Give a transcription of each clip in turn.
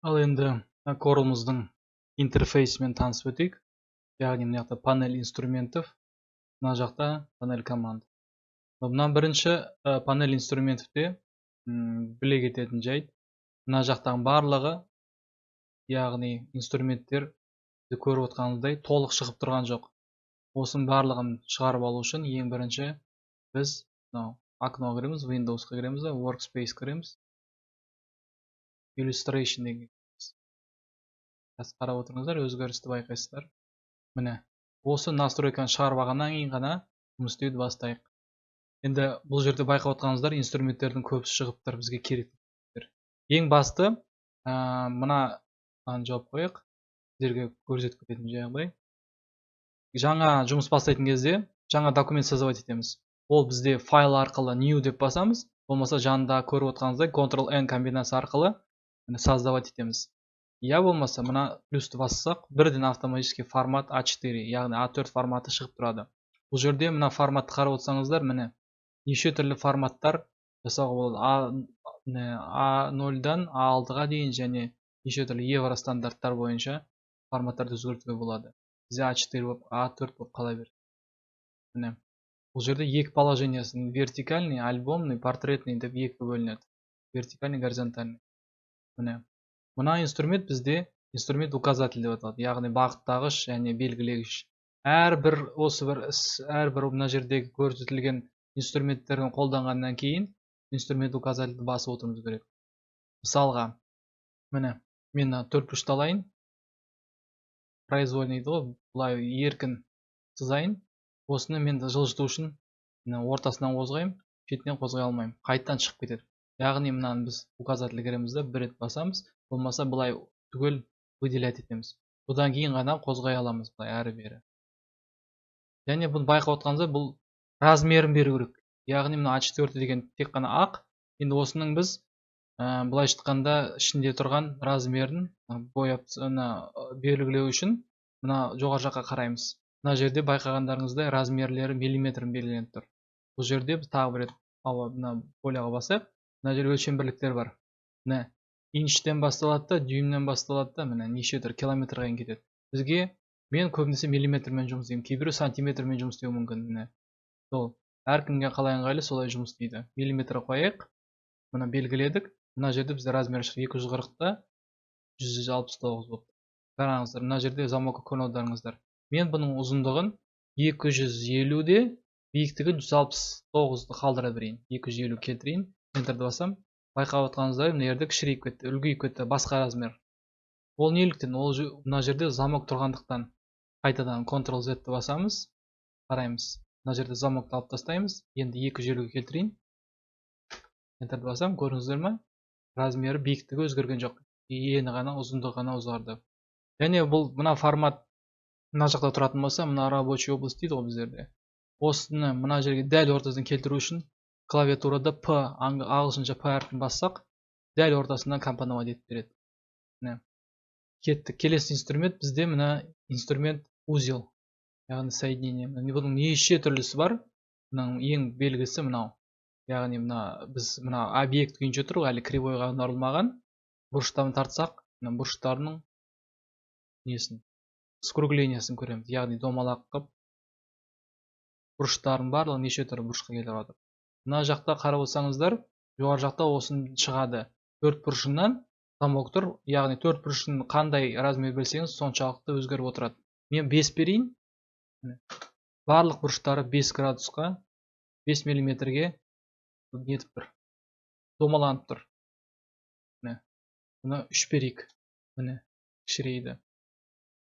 Ал енді Corel-ымыздың интерфейсімен танысып өтейік. Яғни мына жақта панель инструментов, мына жақта панель команд. Мына бірінші панель инструментовте біле кететін жайт, мына жақтағы барлығы, яғни инструменттер, көріп отқаныңыздай, толық шығып тұрған жоқ. Осының барлығын шығарып алу үшін ең бірінші біз мынау окно кіреміз, Windowsқа кіреміз да, Workspace кіреміз, Illustration деген. Қазір қарап отырыңыздар, өзгерісті байқайсыздар. Міне, осы настройканы шығарып алғаннан кейін ғана жұмыс істеуді бастайық. Енді бұл жерде байқап отқаныңыздар, инструменттердің көбісі шығып тұр, бізге керек. Ең басты мынаны жауып қояйық. Сіздерге көрсетіп кететін жағдай: жаңа жұмыс бастайтын кезде жаңа документ создавать етеміз. Ол бізде файл арқылы New деп басамыз, болмаса жанында көріп отқаныңыздай Ctrl N комбинациясы арқылы создавать етеміз. Я болмаса мына плюсті бассақ, бірден автоматически формат А4, яғни А4 форматы шығып тұрады. Бұл жерде мына форматты қарап отырсаңыздар, міне, неше түрлі форматтар жасауға болады: А 0-дан А6-ға дейін және неше түрлі евро стандарттар бойынша форматтарды өзгертуге болады. Бізде А4 болып, А4 болып қала береді. Міне, бұл жерде екі положениесін: вертикальный, альбомный, портретный деп екі бөлінеді, вертикальный, горизонтальный. Міне, мына инструмент бізде инструмент указатель деп аталады, яғни бағыттағыш және белгілегіш. Әрбір осы бір іс, әрбір мына жердегі көрсетілген инструменттерін қолданғаннан кейін инструмент указательді басып отыруымыз керек. Мысалға, міне, мен мына төртбұрышты алайын, произвольный дейді ғой, былай еркін сызайын. Осыны мен жылжыту үшін мына ортасынан қозғаймын, шетінен қозғай алмаймын, қайтадан шығып кетеді. Яғни мынаны біз указатель кіреміз да, бір рет басамыз, болмаса былай түгел выделять етеміз, одан кейін ғана қозғай аламыз былай әрі бері. Және бұны байқап отқаныңыздай, бұл размерін беру керек. Яғни мына А4 деген тек қана ақ. Енді осының біз былайша айтқанда ішінде тұрған размерін бояп, ана белгілеу үшін мына жоғары жаққа қараймыз. Мына жерде байқағандарыңыздай, размерлері миллиметрін белгіленіп тұр. Бұл жерде біз тағы бір рет мына поляға басайық. Мына жерде өлшем бірліктер бар. Міне, инчтен басталады да, дюймнен басталады да, міне, неше түрлі километрға дейін кетеді. Бізге, мен көбінесе миллиметрмен жұмыс істеймін, кейбіреу сантиметрмен жұмыс істеуі мүмкін. Міне, сол әркімге қалай ыңғайлы, солай жұмыс істейді. Миллиметр қояйық. Мына белгіледік. Мына жерде бізде размер шықты, 240 та 169 болып. Қараңыздар, мына жерде замокқа көңіл аударыңыздар. Мен бұның ұзындығын 250-де, биіктігін 169-ды қалдыра берейін, 250 келтірейін. Энтерді басам. Байқап отқаныңыздай, мына жерде кішірейіп кетті, үлкейіп кетті, басқа размер. Ол неліктен? Ол мына жерде замок тұрғандықтан. Қайтадан Ctrl Z басамыз, қараймыз, мына жерде замокты алып тастаймыз. Енді 250-ге келтірейін, энтерді басамын. Көрдіңіздер ма, размері, биіктігі өзгерген жоқ, ені ғана, ұзындығы ғана ұзарды. Және бұл мына формат мына жақта тұратын болса, мына рабочий область дейді ғой біздерде, осыны мына жерге дәл ортасынан келтіру үшін клавиатурада П, ағылшынша П әрпін бассақ, дәл ортасынан компоновать етіп береді. Міне, кеттік. Келесі инструмент бізде мына инструмент узел, яғни соединение. Бұның неше түрлісі бар. Мынаның ең белгісі мынау, яғни мына біз мына объект күйінше тұр ғой, әлі кривойға аударылмаған. Бұрыштарын тартсақ, мына бұрыштарының несін, скруглениесін көреміз, яғни домалақ қылып бұрыштардың барлығы неше түрлі бұрышқа келіп жатыр. Мына жақта қарап отырсаңыздар, жоғары жақта осын шығады, төрт бұрышынан замок тұр, яғни төрт бұрышын қандай размер берсеңіз, соншалықты өзгеріп отырады. Мен 5 берейін. Барлық бұрыштары 5 градусқа, 5 миллиметрге нетіп тұр, домаланып тұр. Міне, мына 3 берейік, міне, кішірейді.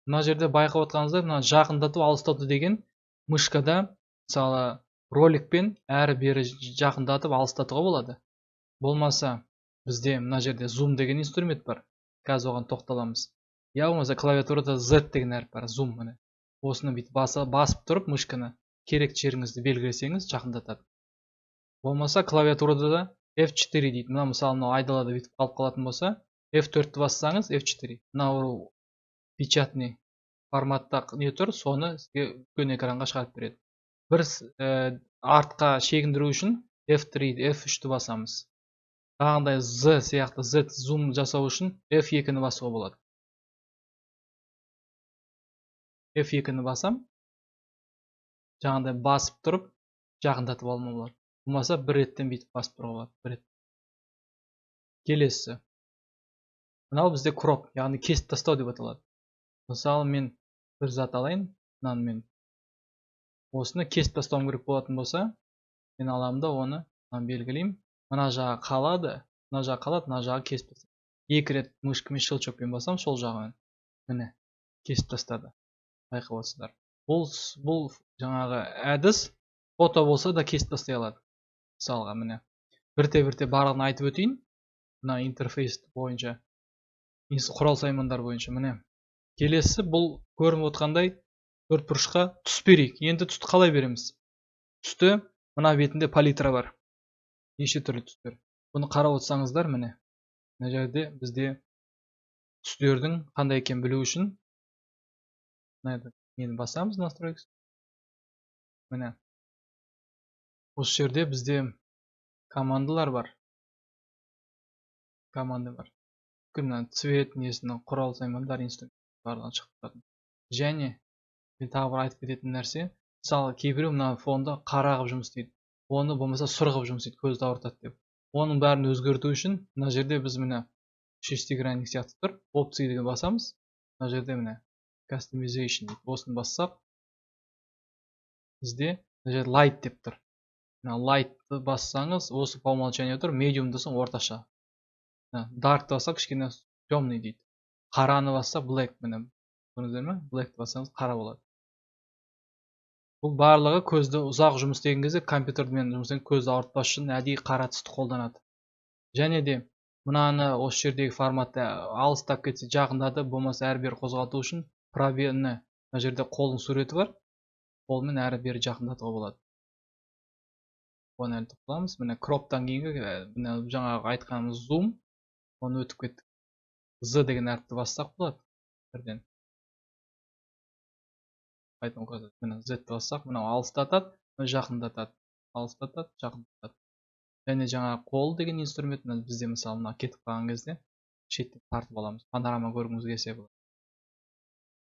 Мына жерде байқап отқаныңыздай, мына жақындату, алыстату деген мышкада, мысалы, роликпен әрі бері жақындатып, алыстатуға болады. Болмаса бізде мына жерде зум деген инструмент бар, қазір оған тоқталамыз. Я болмаса клавиатурада Z деген әріп бар, зум. Міне, осыны бүйтіп басып тұрып, мышканы керекті жеріңізді белгілесеңіз, жақындатады. Болмаса клавиатурада да F4 дейді. Мына, мысалы, мынау айдалада бүйтіп қалып қалатын болса, F4-ті бассаңыз, F4, мынау печатный форматта не тұр, соны сізге үлкен экранға шығарып береді. Бір артқа шегіндіру үшін F3, F3-ті басамыз. Жаңағындай Z сияқты Z зум жасау үшін F2-ні басуға болады. F2-ні басам, жаңағындай басып тұрып жақындатып алуыма болады. Болмаса бір реттен бүйтіп басып тұруға болады, бір рет. Келесі. Мынау бізде кроп, яғни кесіп тастау деп аталады. Мысалы, мен бір зат алайын, мынаны мен осыны кесіп тастауым керек болатын болса, мен аламын да оны мынаны белгілеймін. Мына жағы қалады, мына жағы қалады, мына жағы кесіп тастайды. Екі рет мышкамен щелчокпен басам, сол жағымен. Міне, кесіп тастады. Байқап отырсыздар. Бұл жаңағы әдіс фото болса да кесіп тастай алады. Мысалға, міне, бірте-бірте барлығын айтып өтейін. Мына интерфейс бойынша, құрал саймандар бойынша, міне. Келесі бұл көрініп отқандай төрт бұрышқа түс берейік. Енді түсті қалай береміз? Түсті мына бетінде палитра бар. Неше түрлі түстер. Бұны қарап отырсаңыздар, міне, мына жерде бізде түстердің қандай екенін білу үшін мына нені басамыз, настройкасы. Міне. Осы жерде бізде командалар бар. Команда бар. Бүкіл мына цвет несінің құрал саймандар, инструмент барлығын шығып тұрады. Және мен тағы бір айтып кететін нәрсе, мысалы, кейбіреу мына фонды қара қылып жұмыс істейді. Оны болмаса сұр қылып жұмыс істейді, көзді ауыртады деп. Оның бәрін өзгерту үшін мына жерде біз міне шестигранник сияқты тұр, опция деген басамыз. Мына жерде міне customization дейді. Осыны бассақ, бізде мына жерде light деп тұр. Мына light'ты бассаңыз, осы по умолчанию тұр, medium десең орташа. Мына dark'ты бассақ кішкене темный дейді. Қараны бассақ black, міне көрдіңіздер ме? Black'ты бассаңыз қара болады. Бұл барлығы көзді ұзақ жұмыс істеген кезде, компьютермен жұмыс істеген көзді ауыртпас үшін әдейі қара түсті қолданады. Және де мынаны осы жердегі форматты алыстап кетсе жақындатып, болмаса әрі бері қозғалту үшін пробелні, мына жерде қолдың суреті бар, қолмен әрі бері жақындатуға болады. Оны әлі тоқталамыз. Міне кроптан кейінгі, міне жаңағы айтқанымыз зум, оны өтіп кеттік. Z деген әріпті бассақ болады бірден. Қайтадан указать. Міне Z-ті бассақ, мынау алыстатады, мынау жақындатады, алыстатады, жақындатады. Және жаңағы қол деген инструмент, мына бізде мысалы мына кетіп қалған кезде шеттен тартып аламыз. Панорама көргіміз келсе болады.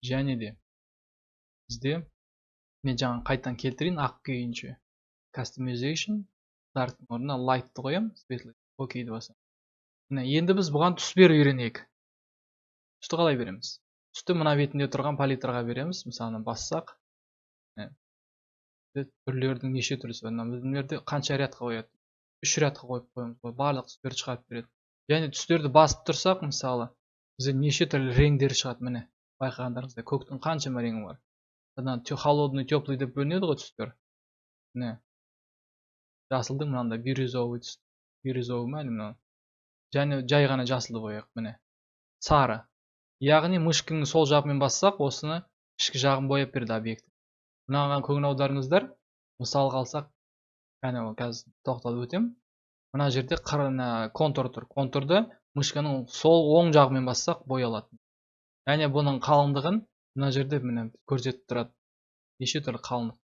Және де бізде мен жаңа қайтадан келтірейін ақ күйінше. Customization, dark-тың орнына light-ты қоямын, светлый, окейді басамын. Міне, енді біз бұған түс беріп үйренейік. Түсті қалай береміз? Түсті мына бетінде тұрған палитраға береміз. Мысалы, бассақ, міне, түрлердің неше түрлісі бар. Мына жерде қанша рядқа қояды? 3 рядқа қойып қоямыз. Барлық түстерді шығарып береді. Және түстерді басып тұрсақ, мысалы, бізде неше түрлі реңдер шығады. Міне, байқағандарыңыздай, көктің қаншама реңі бар. Мына холодный, теплый деп бөлінеді ғой түстер. Міне, жасылдың мынандай бирюзовый түс, бирюзовый ма әлі мынау? Және жай ғана жасылды қояйық, міне. Сары. Яғни мышканың сол жағымен бассақ, осыны ішкі жағын бояп берді объект. Мынаған көңіл аударыңыздар. Мысалға алсақ, әне ол қазір тоқталып өтемін. Мына жерде контур тұр. Контурды мышканың сол оң жағымен бассақ боялады. Және бұның қалыңдығын мына жерде міне көрсетіп тұрады. Неше түрлі қалыңдық.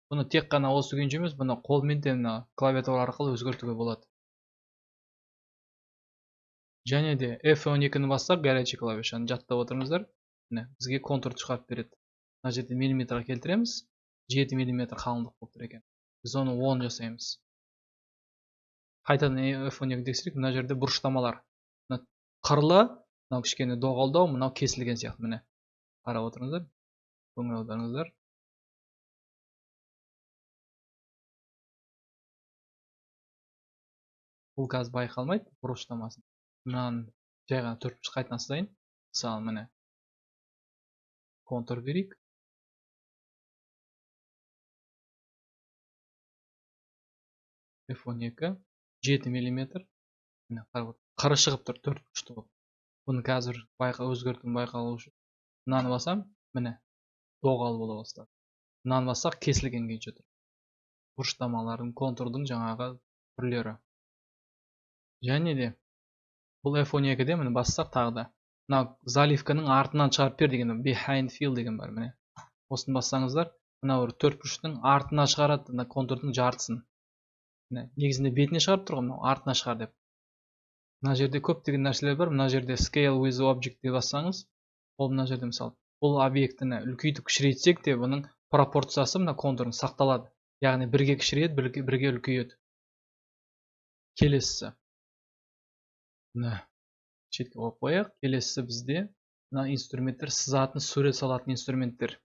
Бұны тек қана осы күйінше емес, бұны қолмен де мына клавиатура арқылы өзгертуге болады. Және де F12-ні бассақ, горячий клавишаны жаттап отырыңыздар. Міне, бізге контур шығарып береді. Мына жерде миллиметрға келтіреміз. 7 миллиметр қалыңдық болып тұр екен. Біз оны 10 жасаймыз. Қайтадан F12 тексерейік. Мына жерде бұрыштамалар. Мына қырлы, мынау кішкене доғалдау, мынау кесілген сияқты. Міне, қарап отырыңыздар, көңіл аударыңыздар. Бұл қазір байқалмайды бұрыштамасын. Мынаны жай ғана төрт бұрыш қайтадан сызайын. Мысалы, міне контур берейік. F12, 7 миллиметр. Міне, қарап отыр. Қыры шығып тұр, төрт бұрышты болып. Бұны қазір өзгертуін байқалу үшін мынаны басам, міне доғал бола бастады. Мынаны бассақ кесілген күйінше тұр. Бұрыштамалардың, контурдың жаңағы түрлері. Және де бұл F12-де міне бассақ тағы да мына заливканың артынан шығарып бер деген behind fill деген бар, міне. Осыны бассаңыздар, мына бір төрт бұрыштың артына шығарады, мына контурдың жартысын. Міне, негізінде бетіне шығарып тұр ғой, мынау артына шығар деп. Мына жерде көптеген нәрселер бар. Мына жерде Scale with Object деп бассаңыз, ол мына жерде мысалы бұл объектіні үлкейтіп кішірейтсек те, бұның пропорциясы мына контурын сақталады. Яғни бірге кішірейеді, бірге үлкейеді. Келесісі. Мына шетке қойып қояйық. Келесісі бізде мына инструменттер, сызатын, сурет салатын инструменттер.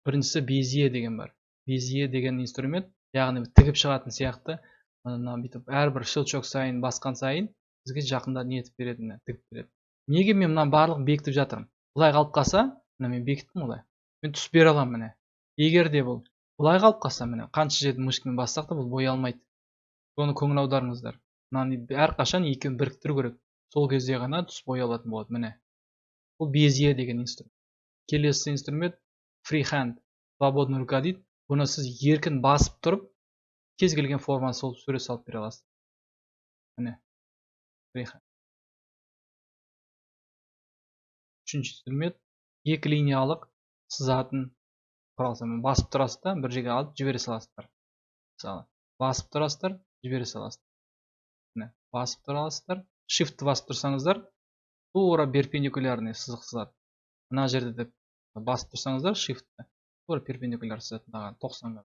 Біріншісі Безье деген бар. Безье деген инструмент, яғни тігіп шығатын сияқты. Мына бүйтіп әрбір щелчок сайын басқан сайын бізге жақында не етіп береді, мына тігіп береді. Неге мен мынаның барлығын бекітіп жатырмын? Былай қалып қалса, мына мен бекіттім олай. Мен түс бере аламын міне. Егер де бұл былай қалып қалса, міне қанша жерден мышкамен бассақ та бұл боя алмайды. Соны көңіл аударыңыздар. Мынаны әрқашан екеуін біріктіру керек. Сол кезде ғана түс боя алатын болады міне. Бұл Безье деген инструмент. Келесі инструмент Freehand, свободная рука дейді. Бұны сіз еркін басып тұрып, кез келген форманы сол сурет салып бере аласыз. Міне. Freehand. Үшінші инструмент екі линиялық сызатын құрал. Басып тұрасыз да бір жерге алып жібере саласыздар. Мысалы, басып тұрасыздар, жібере саласыздар. Міне, басып тұрасыздар, Shift-ті басып тұрсаңыздар, тура перпендикулярный сызық сызады. Мына жерде де басып тұрсаңыздар, Shift-ті тура перпендикуляр сызады, мынаған 90-ға.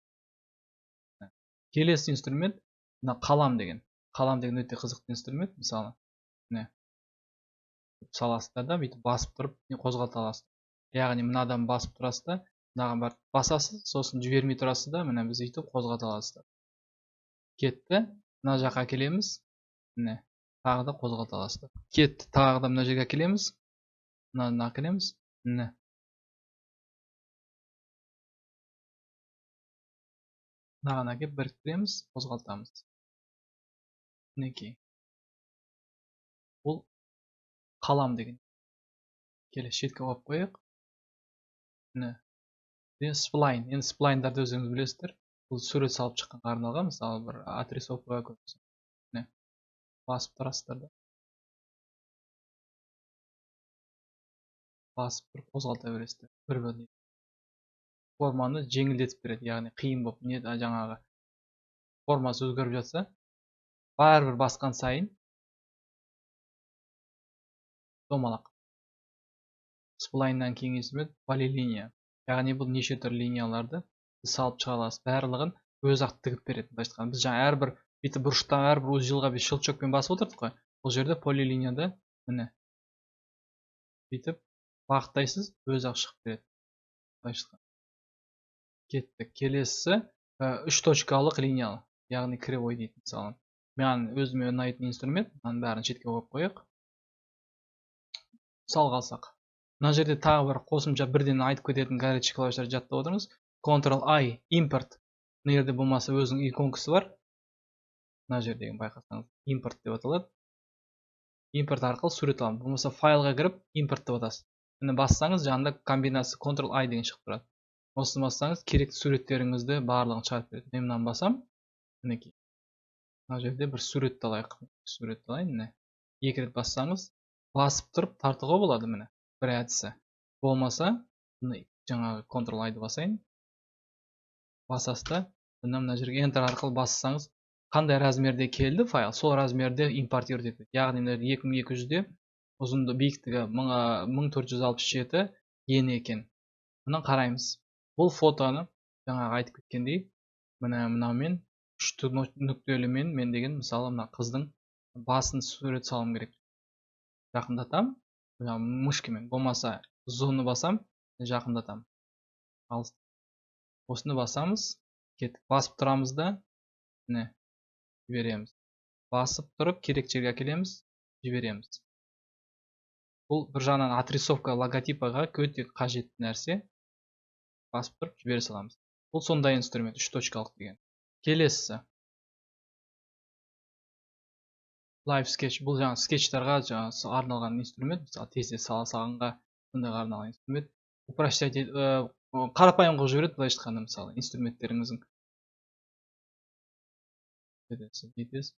Келесі инструмент мына қалам деген. Қалам деген өте қызықты инструмент, мысалы, міне саласыздар да бүйтіп басып тұрып қозғалта аласыз. Яғни мынадан басып тұрасыз да, мынаған барып басасыз, сосын жібермей тұрасыз да, міне біз өйтіп қозғалта аласыздар. Кетті, мына жаққа келеміз, міне тағы да қозғалта аласыздар. Кетті, тағы да мына жерге келеміз, мынаны әкелеміз, міне. Мынаған әкеліп біріктіреміз, қозғалтамыз. Мінекей. Бұл қалам деген. Келесі шетке қойып қояйық. Міне. Енді сплайн. Енді сплайндарды өздеріңіз білесіздер. Бұл сурет салып шыққанға арналған, мысалы бір отрисовкаға көмектеседі. Міне. Басып тұрасыздар да. Басып тұрып қозғалта бересіздер. Бір-біріне. Форманы жеңілдетіп береді, яғни қиын болып, не жаңағы формасы өзгеріп жатса, бәрібір басқан сайын домалақ. Сплайннан кейінгі инструмент полилиния. Яғни бұл неше түрлі линияларды салып шыға аласыз. Барлығын өзі-ақ тігіп береді. Былайша айтқанда, біз жаңа әрбір бүйтіп бұрыштан әрбір узелға біз щелчокпен басып отырдық қой. Бұл жерде полилинияда міне бүйтіп бағыттайсыз, өзі-ақ шығып береді. Былайша айтқанда. Кеттік. Келесісі үш точкалық линия, яғни кривой дейді мысалы. Маған өзіме ұнайтын инструмент, мынаның бәрін шетке қойып қояйық. Мысалға алсақ. Мына жерде тағы бір қосымша бірден айтып кететін горячий клавиштар жаттап отырыңыз. Ctrl I, импорт. Мына жерде болмаса өзінің иконкасы бар. Мына жердегі байқасаңыз, импорт деп аталады. Импорт арқылы сурет аламын. Болмаса файлға кіріп импорт деп атасыз. Міне бассаңыз жанында комбинация Ctrl I деген шығып тұрады. Осыны бассаңыз керекті суреттеріңізді барлығын шығарып береді. Мен мынаны басам. Мінекей. Мына жерде бір суретті алайық. Суретті алайын, міне. Екі рет бассаңыз, басып тұрып тартуға болады міне. Бір әдісі. Болмаса, міне жаңағы Ctrl I-ды басайын. Басасыз да, мына жерге Enter арқылы бассаңыз, қандай размерде келді файл, сол размерде импортировать етеді. Яғни мына жерде екі мың екі жүзде ұзынды биіктігі мың төрт жүз алпыс жеті ені екен. Мына қараймыз. Бұл фотоны жаңағы айтып кеткендей, міне мынаумен үшті нүктелімен мен деген мысалы мына қыздың басын сурет салуым керек. Жақындатам, мына мышкамен, болмаса зоны басам, жақындатам. Алыс. Осыны басамыз, кеттік. Басып тұрамыз да, міне жібереміз. Басып тұрып керек жерге әкелеміз, жібереміз. Бұл бір жағынан отрисовка логотипаға өте қажетті нәрсе. Басып тұрып жібере саламыз. Бұл сондай инструмент, үш точкалық деген. Келесісі. Live Sketch. Бұл жаңа скетчтарға жаңа арналған инструмент. Мысалы, тез-тез сала салғанға сондайға арналған инструмент. Упрощать қарапайым қылып жібереді, былайша айтқанда, мысалы, инструменттеріңіздің. Бүйтесіз,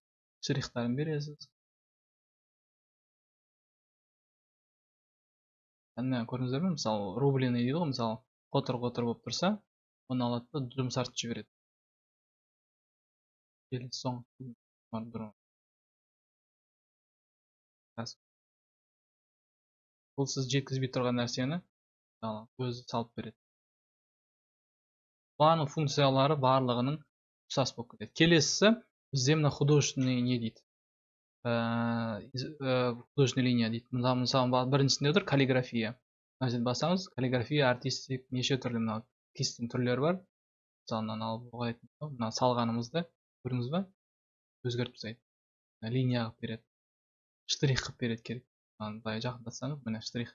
штрихтарын бересіз. Міне көрдіңіздер ме, мысалы, рубленый дейді ғой, мысалы, қотыр-қотыр болып тұрса, оны алады да жұмсартып жібереді. Келесі соңғы. Бұл сіз жеткізбей тұрған нәрсені өзі салып береді. Бұның функциялары барлығының ұқсас болып кетеді. Келесісі бізде мына художественный не дейді? Художественный линия дейді. Мысалы, біріншісінде тұр каллиграфия. Мына жерде басамыз, каллиграфия, артистик, неше түрлі мына кистің түрлері бар. Мысалы, мынаны алып оғайтын, мына салғанымызды көрдіңіз ба? Өзгертіп тастайды. Линия қылып береді. Штрих қылып береді керек. Мынаны былай жақындатсаңыз, міне штрих.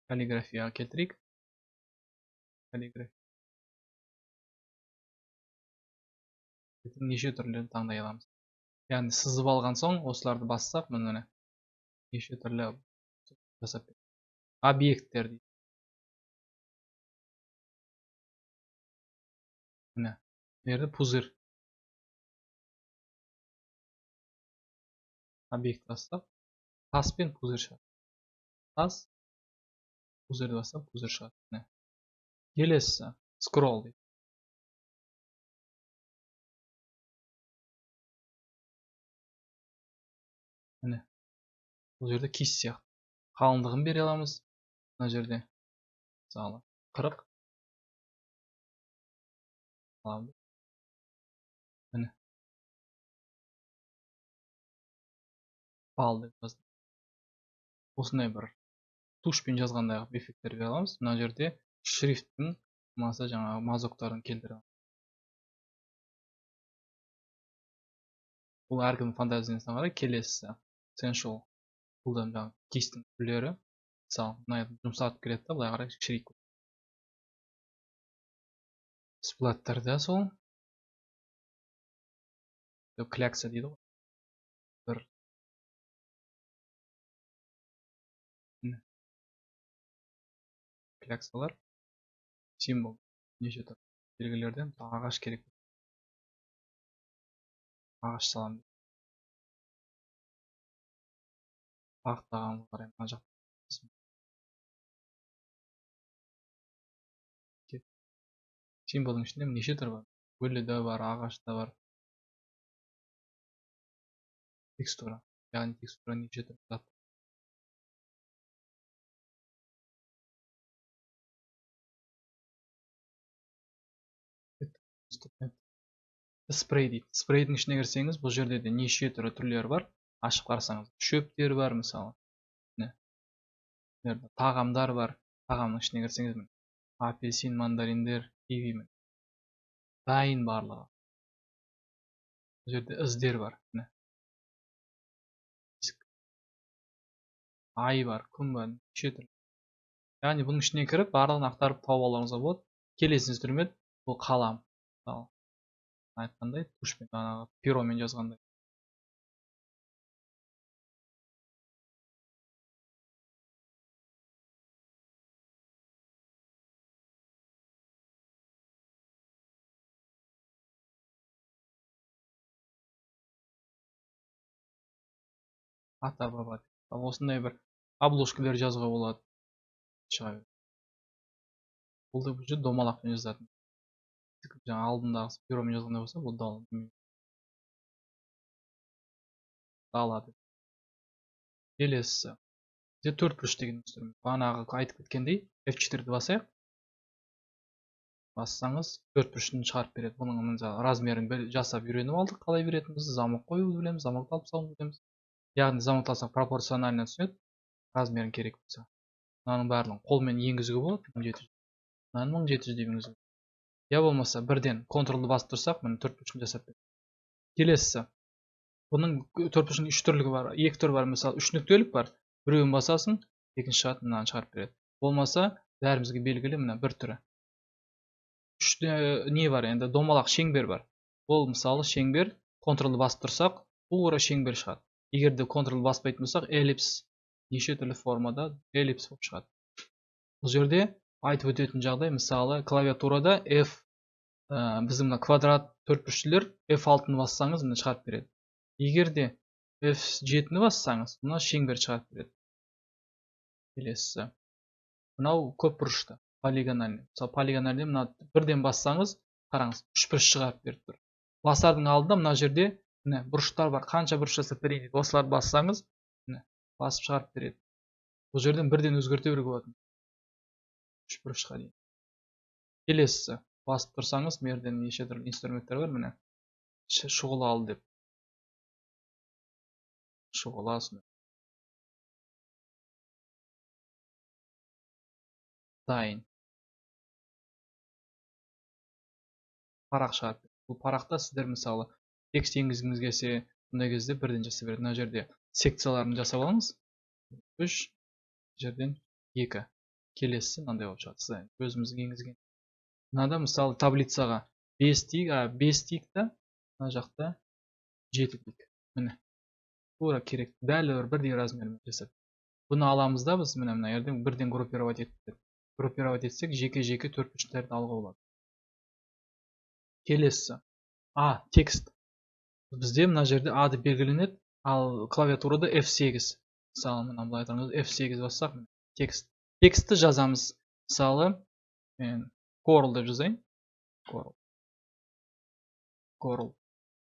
Каллиграфияға келтірейік. Каллиграфия. Неше түрлерін таңдай аламыз. Яғни сызып алған соң осыларды бассақ, міне неше түрлі жасап береді. Объекттер дейді. Міне, мына жерде пузырь. Объект бассақ, тас пен пузырь шығады. Тас, пузырьді бассақ, пузырь шығады. Міне. Келесісі скролл дейді. Міне. Бұл жерде кисть сияқты. Қалыңдығын бере аламыз. Мына жерде мысалы 40. Міне. Бал деп жаздым. Осындай бір тушпен жазғандай қылып эффекттер бере аламыз. Мына жерде шрифттің болмаса жаңағы мазоктарын келтіре аламыз. Бұл әркімнің фантазиясына қарай. Келесісі Essential. Бұл да жаңағы кистің түрлері. Мысалы, мына жұмсартып келеді да, былай қарай кішірейіп. Сплаттар да сол. Клякса дейді ғой. Бір. Кляксалар. Символ. Неше түрлі белгілерден ағаш керек. Ағаш саламын. Бағыттағанға қарай мына жақ. Символдың ішінде неше түрі бар? Гүлі де бар, ағаш та бар. Текстура. Яғни текстура неше түрлі зат. Спрей дейді. Спрейдің ішіне кірсеңіз, бұл жерде де неше түрлі түрлері бар. Ашып қарасаңыз, шөптер бар мысалы. Міне. Тағамдар бар. Тағамның ішіне кірсеңіз, міне. Апельсин, мандариндер, киви, міне. Дайын барлығы. Бұл жерде іздер бар. Міне. Ай бар, күн бар, неше түрлі. Яғни бұның ішіне кіріп, барлығын ақтарып тауып алуыңызға болады. Келесі инструмент бұл қалам. Мысалы, айтқандай, тушпен, жаңағы перомен жазғандай. Ата баба. Осындай бір обложкалар жазуға болады. Шыға береді. Бұл да бұл жерде домалақпен жазатын. Жаңа алдындағы перомен жазғандай болса, бұл дала деп. Келесісі. Бізде төрт бұрыш деген инструмент. Бағанағы айтып кеткендей, F4-ді басайық. Бассаңыз, төрт бұрышын шығарып береді. Бұның мысалы размерін жасап үйреніп алдық, қалай беретінімізді, замок қоюды білеміз, замокты алып тастауды білеміз. Яғни замок алсақ пропорционально түседі, размерін керек болса. Мынаның барлығын қолмен енгізуге болады, 1700. Мынаны 1700 деп енгізуге. Я болмаса бірден контролды басып тұрсақ, міне төрт бұрышын жасап береді. Келесісі. Бұның төрт бұрышының үш түрлігі бар, екі түрі бар, мысалы үш нүктелік бар. Біреуін басасың, екінші шығады, мынаны шығарып береді. Болмаса, бәрімізге белгілі мына бір түрі. Үш не бар енді, домалақ шеңбер бар. Ол мысалы шеңбер, контролды басып тұрсақ, тура шеңбер шығады. Егер де контрол баспайтын болсақ, эллипс неше түрлі формада эллипс болып шығады. Бұл жерде айтып өтетін жағдай, мысалы клавиатурада F, біздің мына квадрат төртбұрыштылар F6-ны бассаңыз, мына шығарып береді. Егер де F7-ні бассаңыз, мына шеңбер шығарып береді. Келесісі. Мынау көп бұрышты, полигональный. Мысалы полигональный мына бірден бассаңыз, қараңыз, үш бұрыш шығарып беріп тұр. Басардың алдында мына жерде міне бұрыштар бар, қанша бұрыш жасап берейін дейді. Осыларды бассаңыз, Басып шығарып береді. Бұл жерден бірден өзгерте беруге болады. Үш бұрышқа дейін. Келесісі, басып тұрсаңыз, мына жерден неше түрлі инструменттер бар, міне. Шұғыла ал деп. Шұғыла сондай. Дайын. Парақ шығарып береді. Бұл парақта сіздер мысалы текст енгізгіңіз келсе, бұндай кезде бірден жасай береді. Мына жерде секцияларын жасап алыңыз. 3, жерден 2. Келесісі мынандай болып шығады. Сіз өзіміз енгізген. Мынада мысалы таблицаға 5 дейік, 5 дейік та, мына жақта 7 дейік. Міне. Тура керек. Дәл бірдей размермен жасап. Бұны аламыз да біз міне мына жерден бірден группировать етіп. Группировать етсек, жеке-жеке төрт бұрыштарды алуға болады. Келесісі. А, текст. Бізде мына жерде А деп белгіленеді, ал клавиатурада F8. Мысалы, мына былай айтамыз, F8 бассақ, текст. Текстті жазамыз. Мысалы, мен Corel деп жазайын. Corel. Corel.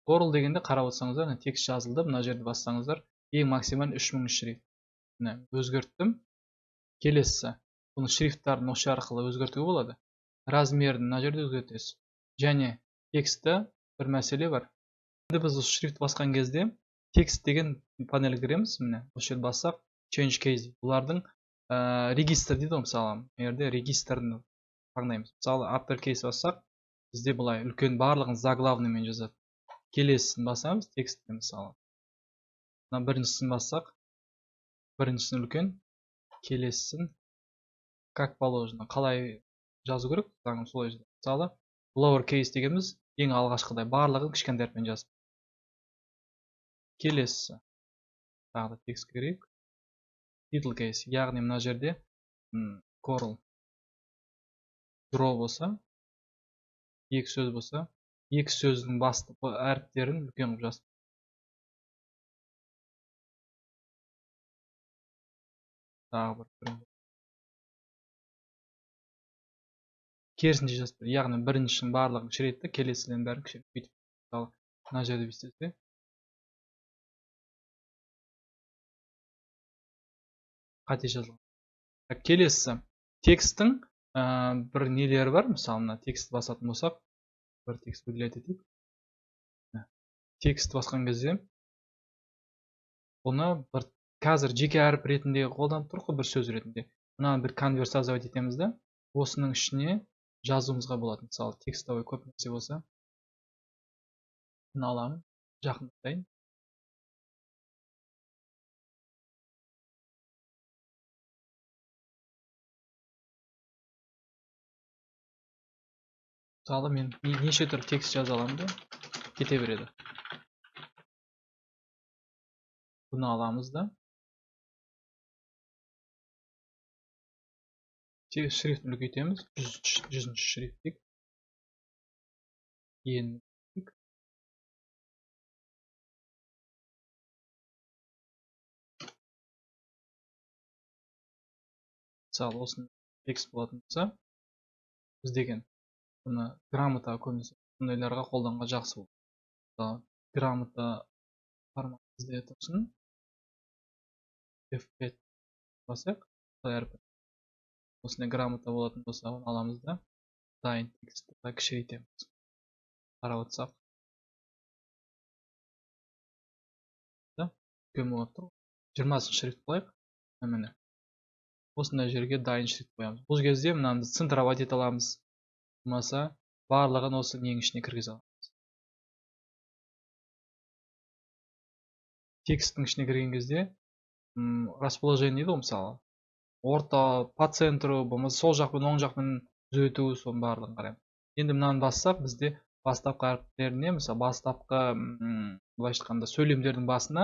Corel дегенде қарап отырсаңыздар, мына текст жазылды. Мына жерді бассаңыздар, ең максимал 3000 шрифт. Міне, өзгерттім. Келесісі. Бұның шрифттарын осы арқылы өзгертуге болады. Размерін мына жерде өзгертесіз. Және текстті бір мәселе бар. Енді біз осы шрифт басқан кезде текст деген панельге кіреміз. Міне, осы жерді бассақ, change case дейді. Бұлардың регистр дейді ғой, мысалы, мына жерде регистрін таңдаймыз. Мысалы, uppercase бассақ, бізде былай үлкен барлығын заглавныймен жазады. Келесісін басамыз, текстті мысалы. Мына біріншісін бассақ, біріншісін үлкен, келесісін как положено, қалай жазу керек, солай жазады. Мысалы, lower case дегеніміз ең алғашқыдай барлығын кішкентай әріппен жазып. Келесісі. Тағы да текст керек. Title case, яғни мына жерде Corel Draw болса, екі сөз болса, екі сөздің басты әріптерін үлкен қылып жазып. Тағы бір керісінше жазып береді. Яғни біріншінің барлығын кішірейтті, келесінің бәрін кішірейтіп бүйтіп. Мысалы, мына жерде бүйтсе, қате жазылған. Келесісі, тексттің бір нелері бар. Мысалы, мына текст басатын болсақ, бір текст выделять етейік. Текст басқан кезде бұны бір қазір жеке әріп ретінде қолданып тұр ғой, бір сөз ретінде. Мынаны бір конверсазовать етеміз да, осының ішіне жазуымызға болады. Мысалы, текстовый көп нәрсе болса, мына аламын, жақындатайын. Мысалы, мен неше түрлі текст жаза аламын да, кете береді. Бұны аламыз да. Шрифтін үлкейтеміз. 100-ші шрифт дейік. Ен дейік. Мысалы, осындай текст болатын болса, біз деген бұны грамота көбінесе сондайларға қолданға жақсы болады. Мысалы, грамота формат бізде тұрсын. F5 басайық, әрпі. Осындай грамота болатын болса, оны аламыз да, дайын текстті кішірейтеміз. Қарап отырсақ, үлкен болып тұр. 20-шы шрифт қояйық. Міне. Осындай жерге дайын шрифт қоямыз. Бұл кезде мынаны центровать ете аламыз. Болмаса, барлығын осы ненің ішіне кіргізе аламыз. Тексттің ішіне кірген кезде расположение дейді ғой, мысалы. Орта, по центру, болмаса сол жақпен, оң жақпен түзету, соның барлығын қараймыз. Енді мынаны бассақ, бізде бастапқы әріптеріне, мысалы, бастапқы, былайша айтқанда, сөйлемдердің басына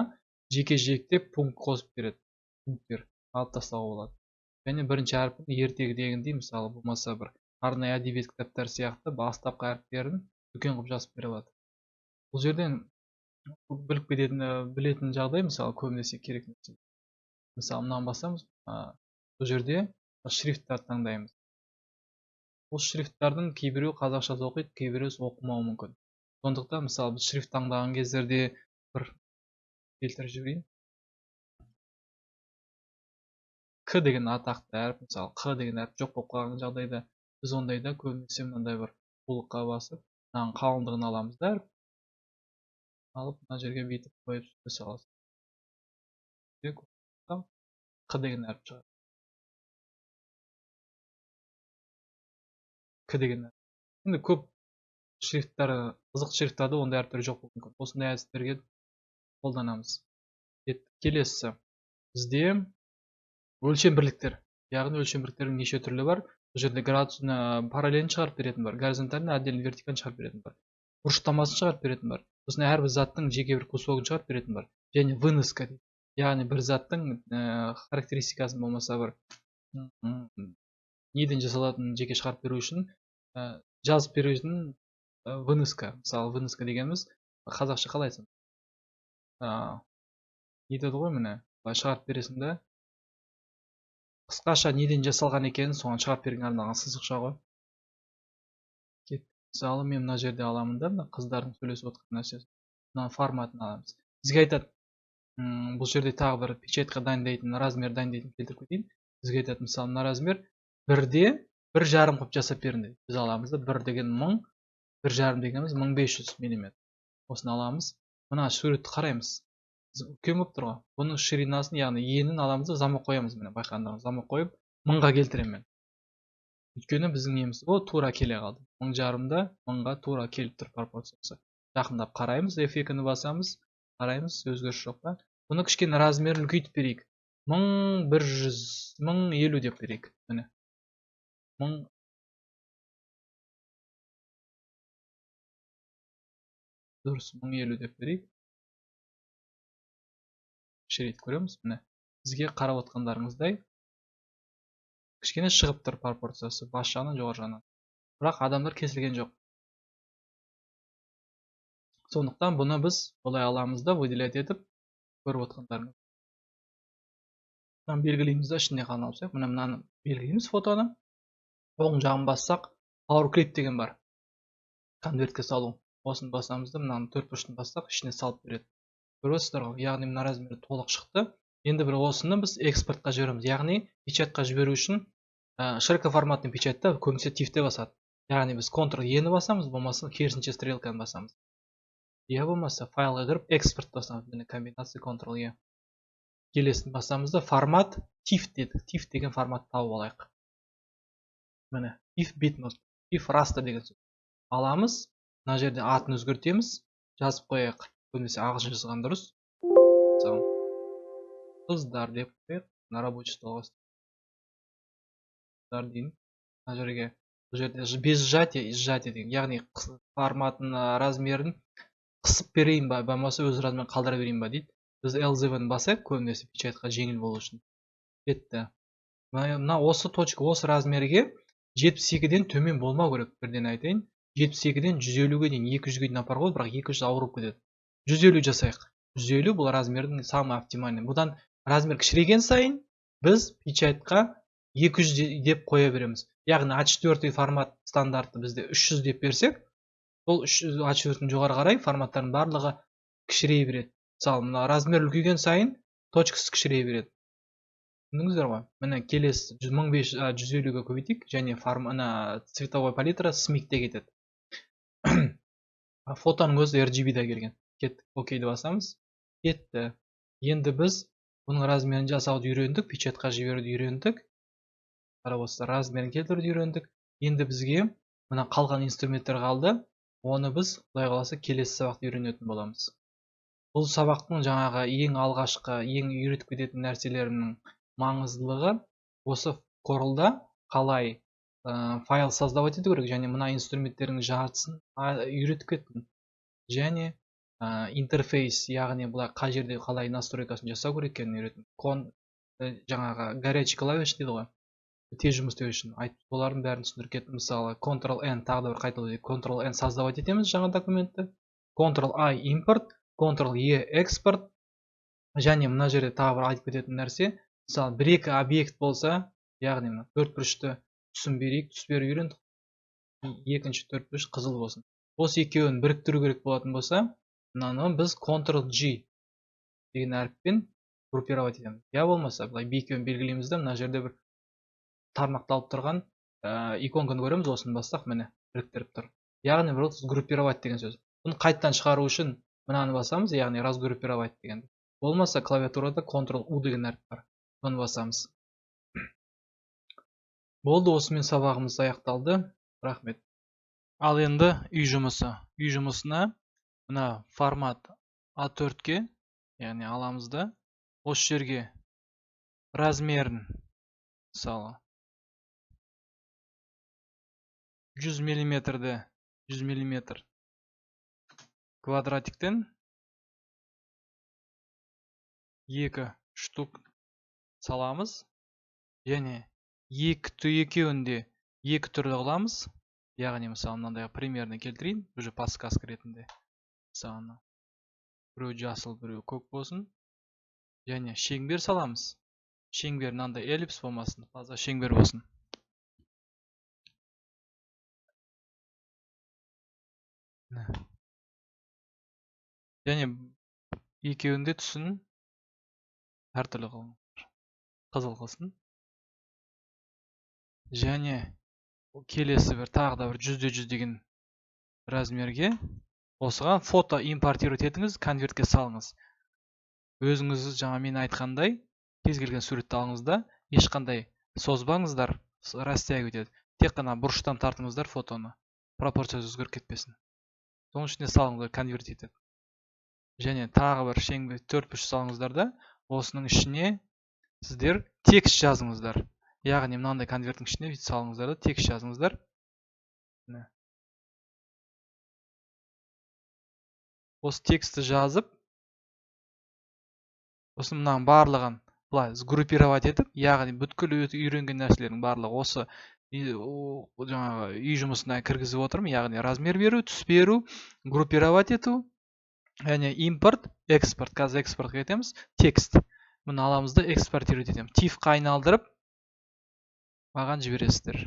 жеке-жектеп пункт қосып береді. Пункттер алып тастауға болады. Және бірінші әрпін ертегідегіндей, мысалы, болмаса бір арнайы әдебиет кітаптар сияқты бастапқы әріптерін үлкен қылып жазып бере алады. Бұл жерден біліп кететін, білетін жағдай, мысалы, көбінесе керек нәрсе. Мысалы, мынаны басамыз, бұл жерде шрифттарды таңдаймыз. Бұл шрифттардың кейбіреуі қазақшасы оқиды, кейбіреуі оқымауы мүмкін. Сондықтан, мысалы, біз шрифт таңдаған кездерде бір келтіріп жіберейін. К деген атақты әріп, мысалы Қ деген әріп жоқ болып қалған жағдайда біз ондайда көбінесе мынандай бір қулыққа басып, мынаның қалыңдығын аламыз да әріп. Алып мына жерге бүйтіп қойып түсе саласыз. Қ деген әріп шығады. К деген әріп. Енді көп шрифттар, қызық шрифттарда ондай әріптер жоқ болуы мүмкін. Осындай әдістерге қолданамыз. Келесі бізде өлшем бірліктер. Яғни өлшем бірліктердің неше түрлі бар. Бұл жерде градусны параллелін шығарып беретін бар, горизонтальны, отдельно вертикальны шығарып беретін бар, бұрыштамасын шығарып беретін бар. Сосын әрбір заттың жеке бір кусогын шығарып беретін бар. Және выноска дейді. Яғни бір заттың характеристикасын болмаса бір неден жасалатынын жеке шығарып беру үшін, жазып беру үшін выноска. Мысалы, выноска дегеніміз қазақша қалай айтсам? Не деді ғой, міне, былай шығарып бересің да, қысқаша неден жасалған екенін соған шығарып берген арналған сызықша ғой. Кеттік. Мысалы, мен мына жерде аламын да, мына қыздардың сөйлесіп отырған нәрсесі. Мына форматын аламыз. Бізге айтады, бұл жерде тағы бір печатьқа дайындайтын, размер дайындайтын келтіріп кетейін. Бізге айтады, мысалы, мына размер бірде бір жарым қылып жасап беріңдер дейді. Біз аламыз да, бір деген мың, бір жарым дегеніміз мың бес жүз миллиметр. Осыны аламыз. Мына суретті қараймыз. Үлкен болып тұр ғой. Бұның ширинасын, яғни енін аламыз да замок қоямыз. Міне байқағандарыңыз, замок қойып мыңға келтіремін мен. Өйткені біздің неміз о тура келе қалды. Мың жарымда мыңға тура келіп тұр пропорциясы. Жақындап қараймыз, эф екіні басамыз, қараймыз, өзгеріс жоқ па? Бұны кішкене размерін үлкейтіп берейік. Мың бір жүз, мың елу деп берейік. Міне. Мың дұрыс, мың елу деп берейік. Кішірейтіп көреміз. Міне, бізге қарап отқандарыңыздай кішкене шығып тұр пропорциясы бас жағынан, жоғары жағынан. Бірақ адамдар кесілген жоқ. Сондықтан бұны біз олай аламыз да выделять етіп көріп отқандарыңыз. Мынаны белгілейміз да, ішінде қалған алып тастайық. Міне, мынаны белгілейміз фотоны. Оң жағын бассақ, Power Clip деген бар. Конвертке салу. Осыны басамыз да, мынаны төрт бұрышын бассақ, ішіне салып береді. Көріп отырсыздар ғой, яғни мына размері толық шықты. Енді бір осыны біз экспортқа жібереміз. Яғни печатьқа жіберу үшін, широкоформатный печатьта көбінесе тифте басады. Яғни біз Ctrl E-ні басамыз, болмаса керісінше стрелканы басамыз. Я болмаса файлға кіріп экспорт басамыз. Міне комбинация Ctrl E. Келесін басамыз да формат TIFF дедік. TIFF деген формат тауып алайық. Міне TIFF bitmap, TIFF raster деген сөз. Аламыз, мына жерде атын өзгертеміз, жазып қояйық. Көбінесе ағылшын жазған дұрыс. Мысалы, қыздар деп қояйық. Мына рабочий столға қыздар дейін. Мына жерге, бұл жерде без сжатия и сжатия деген, яғни форматын, размерін қысып берейін ба, болмаса өз размерін қалдыра берейін ба дейді. Біз L Z V-ні басайық, көбінесе печатьқа жеңіл болу үшін. Кетті. Мына осы точка, осы размерге жетпіс екіден төмен болмау керек, бірден айтайын. Жетпіс екіден жүз елуге дейін, екі жүзге дейін апаруға болады, бірақ екі жүз ауыр болып кетеді. Жүз елу жасайық. Жүз елу бұл размердің самый оптимальный. Бұдан размер кішірейген сайын біз печатьқа екі жүз деп қоя береміз. Яғни а четвертый формат стандарты бізде үш жүз деп берсек, ол үш жүз а четвертый жоғары қарай форматтардың барлығы кішірейе береді. Мысалы, мына размер үлкейген сайын точкасы кішірейе береді. Түсіндіңіздер ғой? Міне келесі жүз мың бес жүз, а, жүз елуге көбейтейік, және ана цветовой палитра смикте кетеді. Фотоның өзі R G B-да келген. Кеттік, окейді басамыз. Кетті. Енді біз бұның размерін жасауды үйрендік, печатьқа жіберуді үйрендік. Қарап отырсыздар, размерін келтіруді үйрендік. Енді бізге мына қалған инструменттер қалды. Оны біз, Құдай қаласа, келесі сабақта үйренетін боламыз. Бұл сабақтың жаңағы ең алғашқы, ең үйретіп кететін нәрселерінің маңыздылығы осы Corel-да қалай файл создавать ету керек, және мына инструменттердің жартысын үйретіп кеттім. Және интерфейс, яғни былай қай жерде қалай настройкасын жасау керек екенін үйреттім. Жаңағы горячий клавиш дейді ғой, тез жұмыс істеу үшін. Айтып, олардың бәрін түсіндіріп кеттім. Мысалы, Ctrl N, тағы да бір қайталап өтейік. Ctrl N создавать етеміз жаңа документті. Ctrl I импорт, Ctrl E экспорт. Және мына жерде тағы бір айтып кететін нәрсе, мысалы, бір-екі объект болса, яғни мына төрт бұрышты түсін берейік, түс беру үйрендік. Екінші төрт бұрыш қызыл болсын. Осы екеуін біріктіру керек болатын болса, мынаны біз Ctrl G деген әріппен Группировать етеміз. Я болмаса былай екеуін белгілейміз де, мына жерде бір тармақталып тұрған иконканы көреміз, осыны бассақ, міне біріктіріп тұр. Яғни бұл сгруппировать деген сөз. Бұны қайтадан шығару үшін мынаны басамыз, яғни разгруппировать дегенді. Болмаса клавиатурада Ctrl-U деген әріп бар. Соны басамыз. Болды, осымен сабағымыз аяқталды. Рахмет. Ал енді үй жұмысы. Үй жұмысына мына формат А4-ке, яғни аламыз да, осы жерге размерін, мысалы, 100 миллиметрді 100 миллиметр квадратиктен 2 штук саламыз. Және екеуін де екі түрлі қыламыз. Яғни, мысалы, мынандай примерно келтірейін, уже подсказка ретінде. Мысалы, біреу жасыл, біреу көк болсын. Және шеңбер саламыз. Шеңбер мынандай эллипс болмасын, таза шеңбер болсын. Және екеуінде түсін әртүрлі қылыңыздар. Қызыл қылсын. Және келесі бір тағы да бір 100/100 деген размерге осыған фото импортировать етіңіз, конвертке салыңыз. Өзіңіз жаңа мен айтқандай кез келген суретті алыңыз да, ешқандай созбаңыздар, растягивать етеді. Тек қана бұрыштан тартыңыздар фотоны, пропорциясы өзгеріп кетпесін. Соның ішіне салыңыздар, конверт етеді. Және тағы бір шеңбер төрт бұрыш салыңыздар да, осының ішіне сіздер текст жазыңыздар. Яғни мынандай конверттің ішіне бүйтіп салыңыздар да, текст жазыңыздар. Міне. Осы текстті жазып, сосын мынаның барлығын былай сгруппировать етіп, яғни бүткіл үйренген нәрселердің барлығы осы жаңағы үй жұмысына кіргізіп отырмын, яғни размер беру, түс беру, группировать ету, және импорт, экспорт. Қазір экспортқа кетеміз. Текст. Мұны аламыз да экспортировать етеміз. TIFF-қа айналдырып маған жібересіздер.